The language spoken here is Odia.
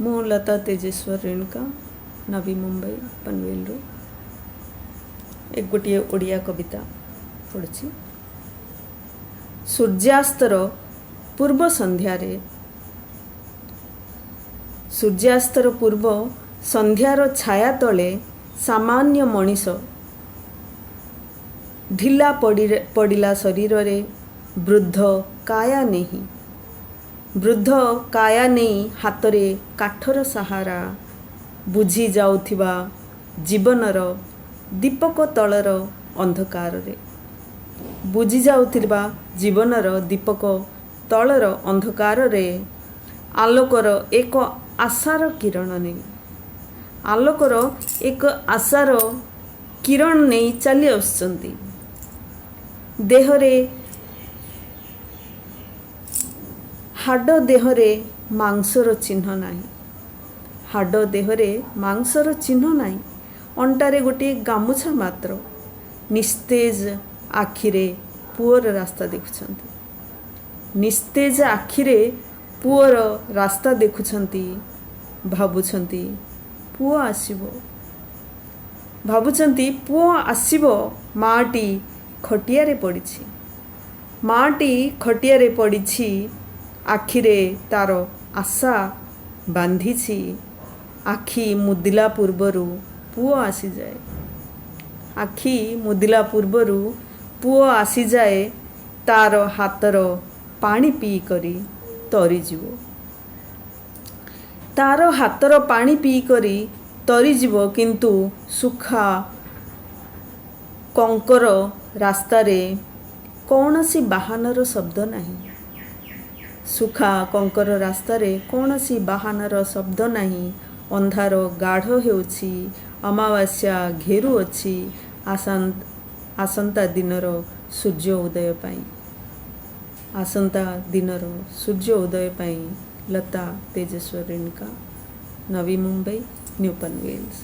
ମୁଁ ଲତା ତେଜେଶ୍ୱର ରେଣୁକା, ନବୀ ମୁମ୍ବାଇ ପନୱେଲରୁ ଏକ ଗୋଟିଏ ଓଡ଼ିଆ କବିତା ପଢ଼ୁଛି। ସୂର୍ଯ୍ୟାସ୍ତର ପୂର୍ବ ସନ୍ଧ୍ୟାରେ, ସୂର୍ଯ୍ୟାସ୍ତର ପୂର୍ବ ସନ୍ଧ୍ୟାର ଛାୟା ତଳେ ସାମାନ୍ୟ ମଣିଷ ଢିଲା ପଡ଼ିଲା ଶରୀରରେ ବୃଦ୍ଧ କାୟା ନେଇ, ବୃଦ୍ଧ କାୟା ନେଇ, ହାତରେ କାଠର ସାହାରା, ବୁଝି ଯାଉଥିବା ଜୀବନର ଦୀପକ ତଳର ଅନ୍ଧକାରରେ, ବୁଝି ଯାଉଥିବା ଜୀବନର ଦୀପକ ତଳର ଅନ୍ଧକାରରେ ଆଲୋକର ଏକ ଆଶାର କିରଣ ନେଇ, ଆଲୋକର ଏକ ଆଶାର କିରଣ ନେଇ ଚାଲି ଆସୁଛନ୍ତି। ଦେହରେ ହାଡ଼ ଦେହରେ ମାଂସର ଚିହ୍ନ ନାହିଁ, ହାଡ଼ ଦେହରେ ମାଂସର ଚିହ୍ନ ନାହିଁ, ଅଣ୍ଟାରେ ଗୋଟିଏ ଗାମୁଛା ମାତ୍ର। ନିସ୍ତେଜ ଆଖିରେ ପୁଅର ରାସ୍ତା ଦେଖୁଛନ୍ତି, ନିସ୍ତେଜ ଆଖିରେ ପୁଅର ରାସ୍ତା ଦେଖୁଛନ୍ତି। ଭାବୁଛନ୍ତି ପୁଅ ଆସିବ, ଭାବୁଛନ୍ତି ପୁଅ ଆସିବ। ମାଆଟି ଖଟିଆରେ ପଡ଼ିଛି, ମାଆଟି ଖଟିଆରେ ପଡ଼ିଛି, ଆଖିରେ ତାର ଆଶା ବାନ୍ଧିଛି। ଆଖି ମୁଦିଲା ପୂର୍ବରୁ ପୁଅ ଆସିଯାଏ, ଆଖି ମୁଦିଲା ପୂର୍ବରୁ ପୁଅ ଆସିଯାଏ, ତାର ହାତର ପାଣି ପିଇ କରି ତରିଯିବ, ତାର ହାତର ପାଣି ପିଇ କରି ତରିଯିବ। କିନ୍ତୁ ସୁଖା କଙ୍କର ରାସ୍ତାରେ କୌଣସି ବାହାନର ଶବ୍ଦ ନାହିଁ, ସୁଖା କଙ୍କର ରାସ୍ତାରେ କୌଣସି ବାହାନର ଶବ୍ଦ ନାହିଁ। ଅନ୍ଧାର ଗାଢ଼ ହେଉଛି, ଅମାବାସ୍ୟା ଘେରୁଅଛି ଆସନ୍ତା ଦିନର ସୂର୍ଯ୍ୟ ଉଦୟ ପାଇଁ, ଆସନ୍ତା ଦିନର ସୂର୍ଯ୍ୟ ଉଦୟ ପାଇଁ। ଲତା ତେଜେଶ୍ୱର ରେଣୁକା, ନବୀ ମୁମ୍ବାଇ, ନ୍ୟୁ ପନୱେଲ୍ସ।